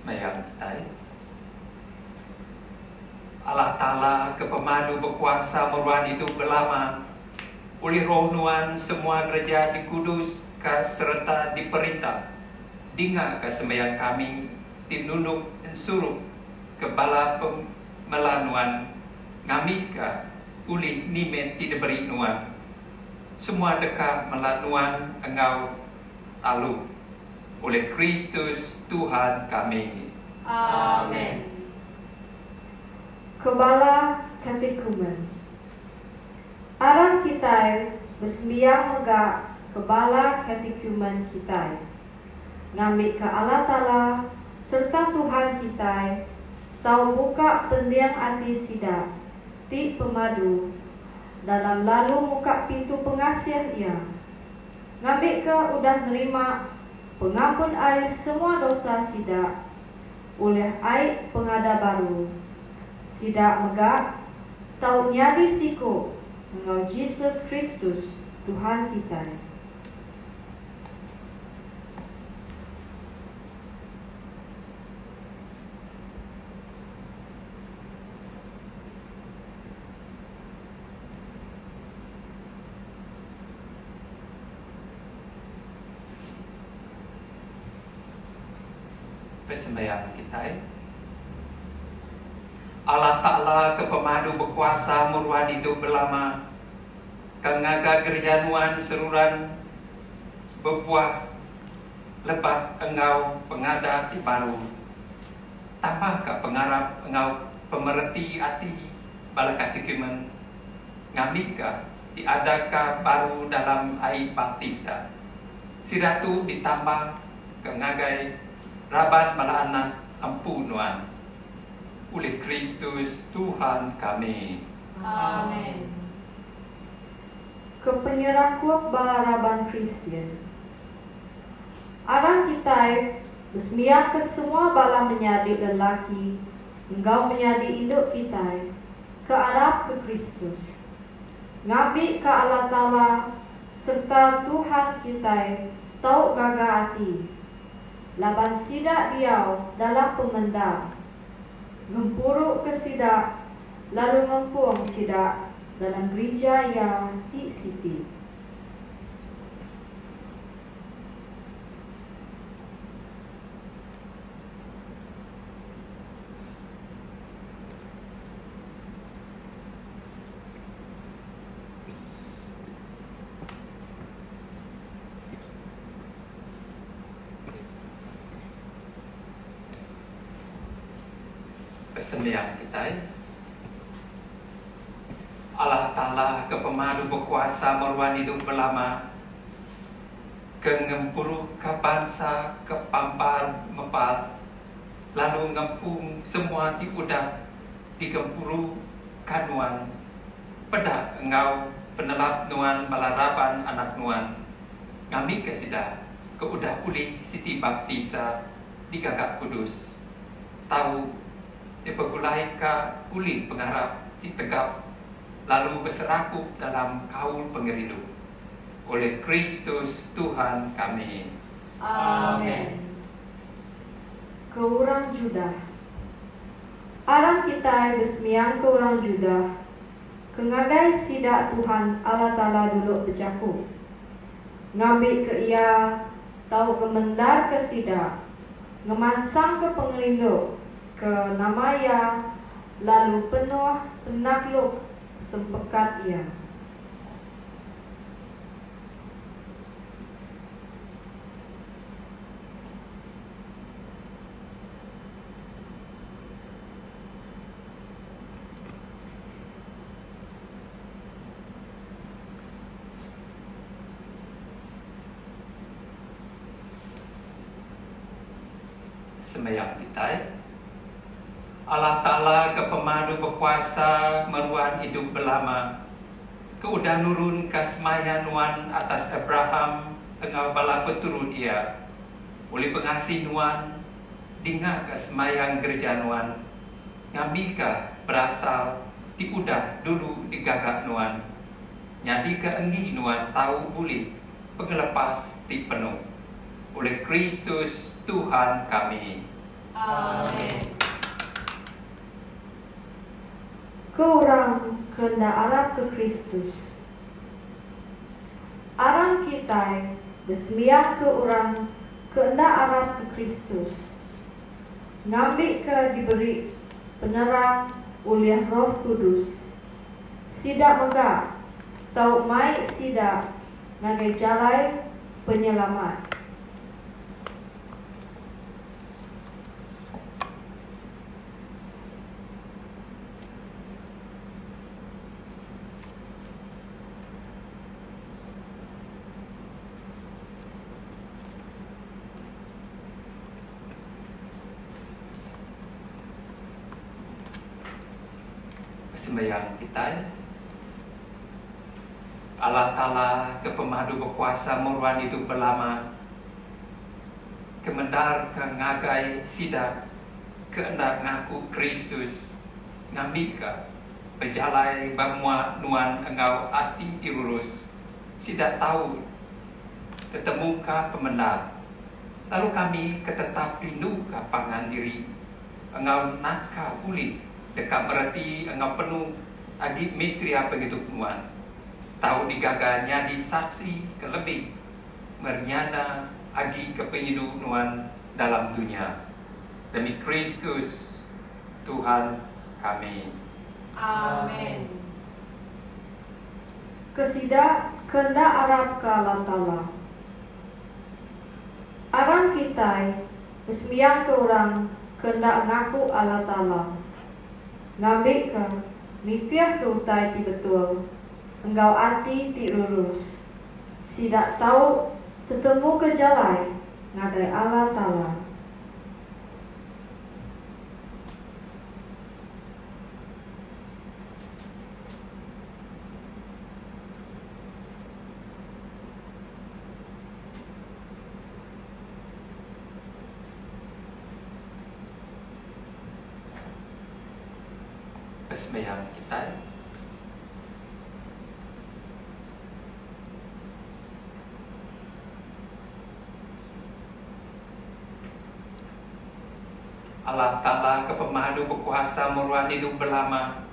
A: Sembahyang kitai. Allah Taala ke pemadu bekuasa meruan idup belama, ulih Roh Nuan semua gereja dikuduska sereta diperintah. Dingaka sembahyang kami ti nunduk ensuruk ke bala pemela Nuan ngambika ulih nimet ti diberi Nuan. Semua deka mela Nuan enggau alu. Oleh Kristus Tuhan kami.
D: Amen.
E: Ke bala katekumen. Aram kitai besembiang mega ke bala katekumen kitai, ngambika Allah Taala sereta Tuhan kitai tau muka pending ati sida ti pemadu dalam lalu muka pintu pengasih Iya. Ngambika udah nerima pengampun ari semua dosa sida ulih ai pengada baru, sida mega tau nyadi siku enggau Jesus Kristus, Tuhan kitai.
A: Pesembahyang kitai. Allah Taala ke pemadu bekuasa meruan idup belama, ke ngaga gereja nuan seruran bebuah lebat enggau pengada ti baru. Tambah ka pengarap enggau pemereti ati bala katekumen ngambika diadaka baru dalam ai baptisa. Sida tu ditambah ke ngagai raban bala anak empu nuan. Ulih Kristus Tuhan kami.
D: Amen.
E: Ke penyerakup bala raban Kristian. Aram kitai besembiang ke semua bala menyadi lelaki enggau menyadi indu kitai ke arap ke Kristus, ngambi ka Allah Taala serta Tuhan kitai tau gaga ati, laban sida diau dalam pemendar, ngempuru ke sida lalu ngempung sida dalam gerija Iya ti siti.
A: Besembiang kitai. Allah Taala ke pemadu bekuasa meruan idup belama, ke ngempuruka bansa ke pampar mepar lalu ngempung semua ti udah digempuruka nuan. Peda enggau penelap nuan bala raban anak nuan, ngambika sida ke udah ulih siti baptisa digaga kudus, tau dipegulaika ulih pengarap ti tegap lalu beserakup dalam kaul pengerindu. Oleh Kristus Tuhan kami.
D: Amen.
E: Ke orang Judah. Aram kitai besemiang ke orang Judah, ke ngagai sida Tuhan Allah Taala dulu bejaku, ngambika Iya tau ngemendarka sida ngemansangka pengerindu ke nama Iya lalu penuh penakluk sempekat Iya.
A: Sembahyang kitai. Allah Taala ke pemadu bekuasa meruan idup belama, ke udah nurunka semaya Nuan atas Abraham enggau bala peturun iya. Ulih pengasih Nuan, dingaka semaya ngereja Nuan, ngambika berasal ti udah dulu digaga Nuan, nyadika enggi Nuan tau bulih pengelepas ti penuh. Ulih Kristus Tuhan kami.
D: Amen.
E: Ke orang ke enda arapka Kristus. Aram kitai besembiangka orang ke enda arapka Kristus, ngambika diberi penerang ulih Roh Kudus. Sida mega tau mai sida ngagai jalai penyelamat.
A: Sembahyang kitai. Allah Taala ke pemadu bekuasa meruan idup belama, kemendarka ngagai sida ke enda ngaku Kristus ngambika bejalai ba mua Nuan enggau ati ti rurus, sida tau tetemuka pemendar. Lalu kami ke tetap rinduka pangan diri enggau naka ulih deka mereti enggau penuh agi misteri pengidup nuan, tau digaga nyadi saksi ke lebih merenyana agi ke pengidup nuan dalam dunya. Demi Kristus Tuhan kami.
D: Amen.
E: Ke sida ke enda arapka Allah Taala. Aram kitai besembiangka orang ke enda ngaku Allah Taala. Ngambika nitihka utai ti betul enggau ati ti rurus, sida tau tetemuka jalai ngagai Allah Taala.
A: Besembiang kitai. Allah Taala ke pemadu bekuasa meruan idup belama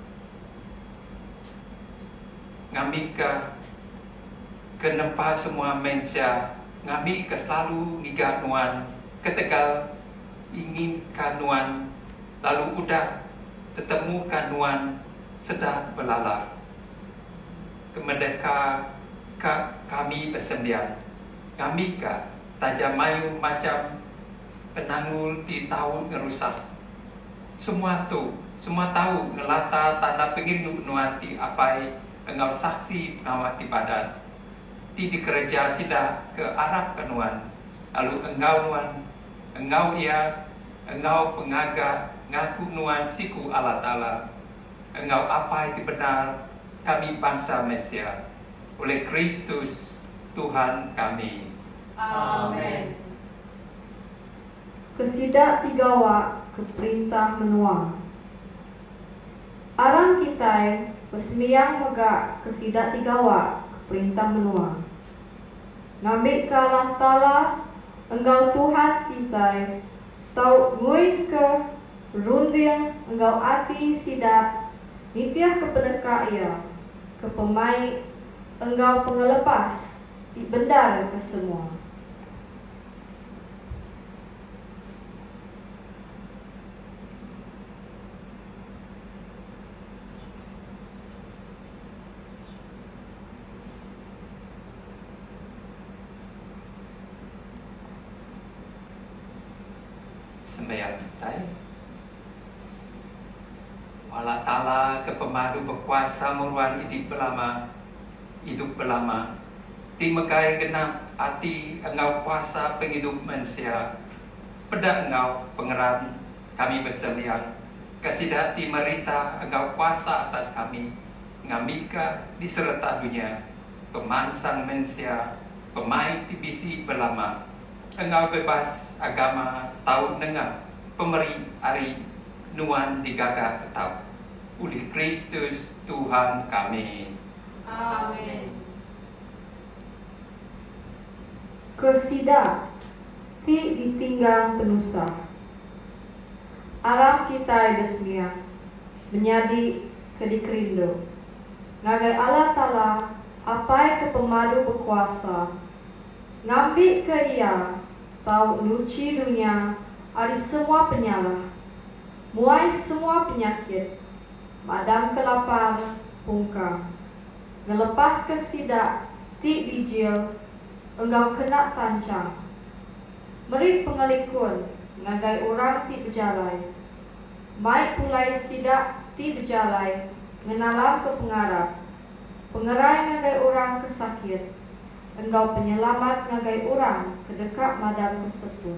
A: ngambika ke nempa semua mensia ngambika selalu ngiga nuan ketegal Inginka nuan lalu udah tetemuka nuan seda belala. Kemedeka ka kami besembiang ngambika taja mayuh macham penanggul ti tau ngerusak semua tu, semua tau ngelata tanda pengerindu nuan ti Apai enggau saksi pengawa ti badas ti dikereja sida ke arapka nuan lalu enggau nuan. Enggau iya, enggau pengaga ngaku nuan siku Allah Taala, enggau Apai ti bendar kami bansa Mesia, oleh Kristus Tuhan kami.
D: Amen.
E: Ke sida ti gawa ke perintah menua. Aram kitai besembiang mega ke sida ti gawa ke perintah menua. Ngambika Allah Taala enggau Tuhan kitai tau nguingka runding enggau ati sida nitihka peneka Iya ke pemaik enggau pengelepas ti bendar ke semua.
A: Sembahyang kitai. Allah Taala ke pemadu bekuasa meruan idup belama, idup belama, ti megai genap ati enggau kuasa pengidup mensia. Peda enggau pengeran kami besembiang ke sida ti merintah enggau kuasa atas kami ngambika disereta dunya pemansang mensia pemai ti bisi belama enggau bebas agama tau nengah pemeri ari Nuan digaga tetap ulih Kristus Tuhan kami.
D: Amen.
E: Ke sida ti ditinggang penusah. Aram kitai besembiang, menyadi ke dikerindu, ngagai Allah Taala Apai ke pemadu bekuasa, ngambika Iya tau nuchi dunya ari semua penyalah, muai semua penyakit, madamka lapar pungka, ngelepaska sida ti dijil enggau kena tanchang, meri pengelikun ngagai orang ti bejalai, mai pulai sida ti bejalai ngenalamka pengarap, pengerai ngagai orang ke sakit, enggau penyelamat ngagai orang ke deka madamka seput.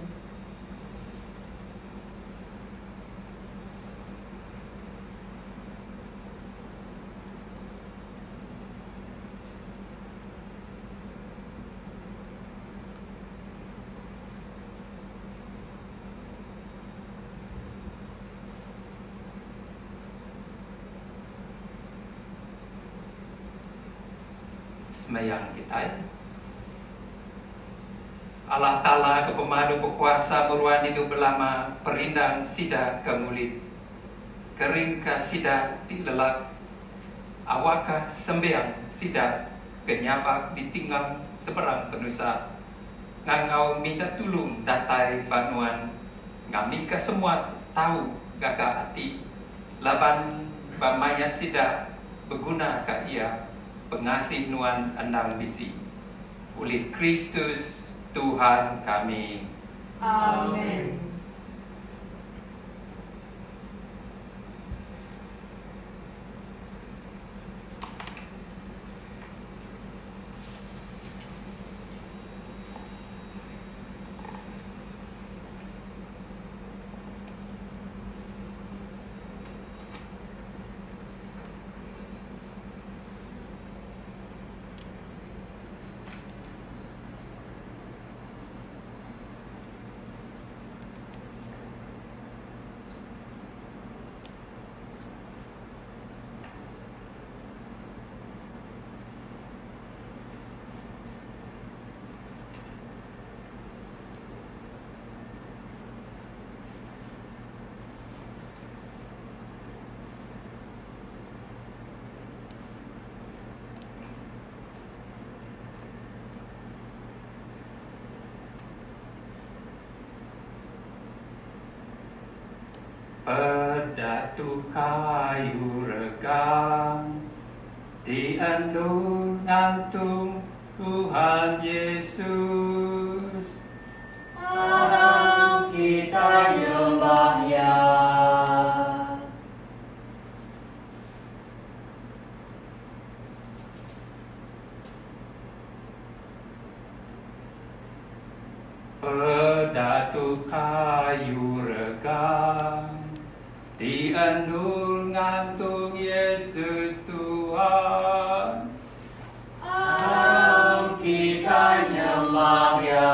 A: Sembahyang kitai. Allah Taala ke pemadu bekuasa meruan idup belama perindang sida ke ngulit. Keringka sida ti lelak. Awakka sembiang sida ke nyabak ditinggang seberang penusah. Ngangau minta tulung datai ba nuan ngambika semua tau gaga ati laban ba maya sida beguna ka iya pengasih nuan endang bisi. Ulih Kristus Tuhan kami.
D: Amen.
A: Peda tu kayu regang ti endur ngantung Tuhan Yesus.
D: Aram kitai nyembah Iya.
A: Peda tu kayu regang ti endur ngantung Yesus Tuhan.
D: Aram kitai nyembah Iya.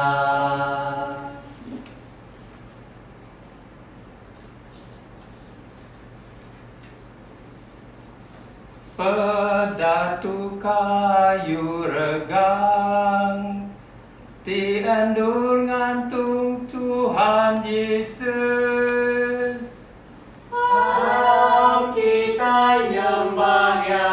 A: Peda tu kayu regang ti endur ngantung Tuhan Jesus.
D: Aram kitai nyembah Iya.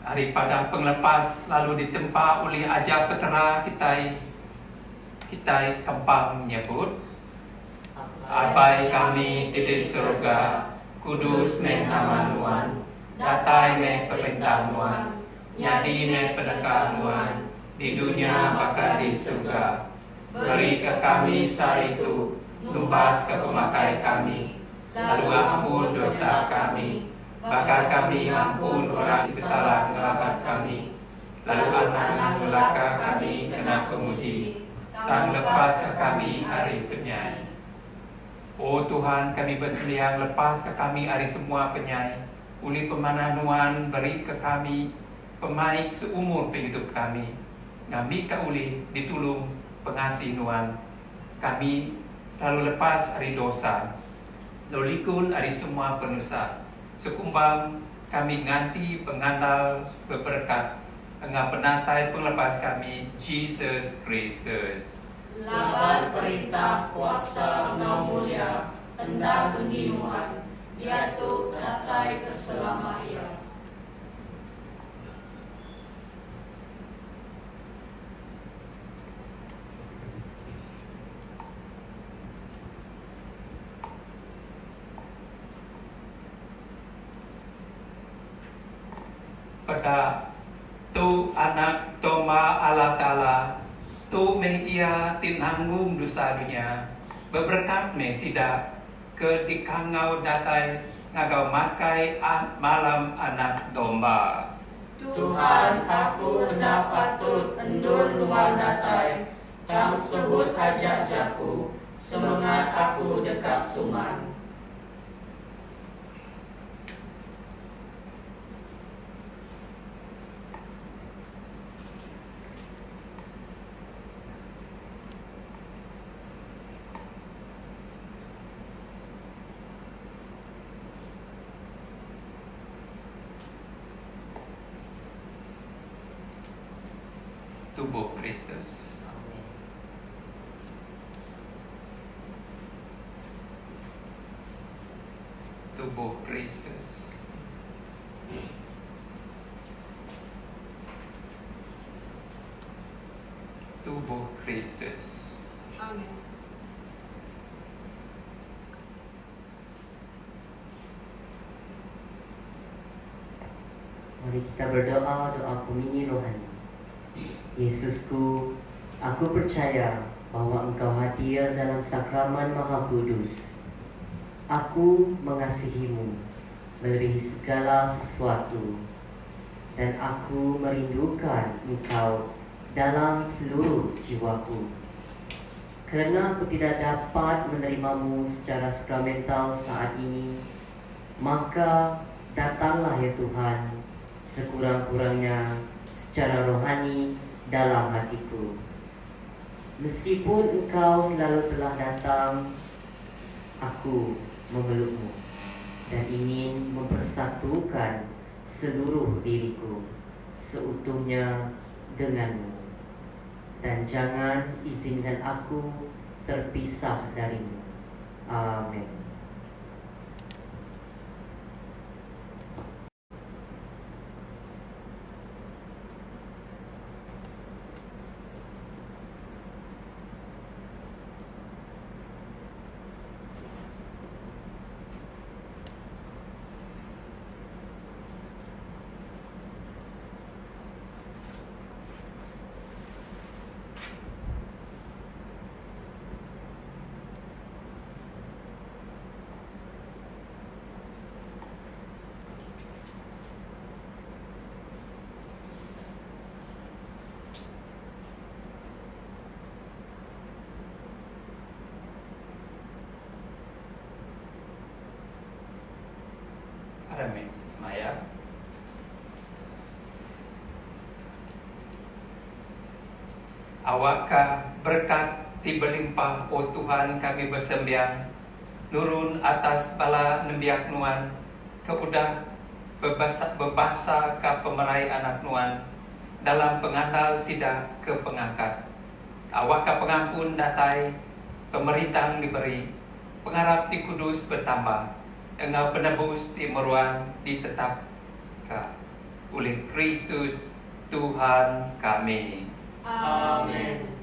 A: Ari padah pengelepas lalu ditempa ulih ajar Petara kitai, kitai kempang nyebut, Apai kami ti di seruga, kudus meh nama Nuan, datai meh perintah Nuan, nyadi meh peneka Nuan di dunya baka di seruga. Berika kami sehari tu nubaska pemakai kami, lalu ampun dosa kami, baka kami ngampun orang ti besalah ngelaban kami, lalu anang ngelaka kami kena penguji, tang lepaska kami ari penyai. O Tuhan, kami besembiang lepaska kami ari semua penyai, ulih pemanah Nuan berika kami pemaik seumur pengidup kami, ngambika ulih ditulung pengasih Nuan. Kami selalu lepas ari dosa, lalu likun ari semua penusah, sekumbang kami nganti pengandal beberekat enggau penatai Pengelepas kami, Jesus Kristus.
D: Laban perintah, kuasa enggau mulia endang enggi Nuan, diatu datai ke selama iya.
A: Peda, tu Anak Domba Allah Taala, tu meh Iya ti nanggung dosa dunya. Beberekat meh sida ke dikangau datai ngagau makai malam Anak Domba.
D: Tuhan, aku enda patut endur Nuan datai, tang sebut aja jaku, semengat aku deka suman.
A: Tubuh Kristus.
B: Amen.
A: Tubuh Kristus. Tubuh Kristus.
D: Amen.
B: Mari kita berdoa doa komuni rohani. Yesusku, aku percaya bahwa Engkau hadir dalam sakramen Maha Kudus. Aku mengasihimu melebihi segala sesuatu dan aku merindukan Engkau dalam seluruh jiwaku. Kerana aku tidak dapat menerimamu secara sakramental saat ini, maka datanglah ya Tuhan, sekurang-kurangnya secara rohani dalam hatiku. Meskipun Engkau selalu telah datang, aku memelukmu dan ingin mempersatukan seluruh diriku seutuhnya denganmu. Dan jangan izinkan aku terpisah darimu. Amin.
A: Aram meh semaya. Awakka berekat ti belimpah, O Tuhan kami besembiang, nurun atas bala nembiak Nuan ke udah bebasaka pemerai Anak Nuan dalam pengandal sida ke pengangkat. Awakka pengampun datai, pemerintang diberi, pengarap ti kudus betambah, enggau penebus ti meruan ditetapka. Ulih Kristus Tuhan kami.
D: Amen.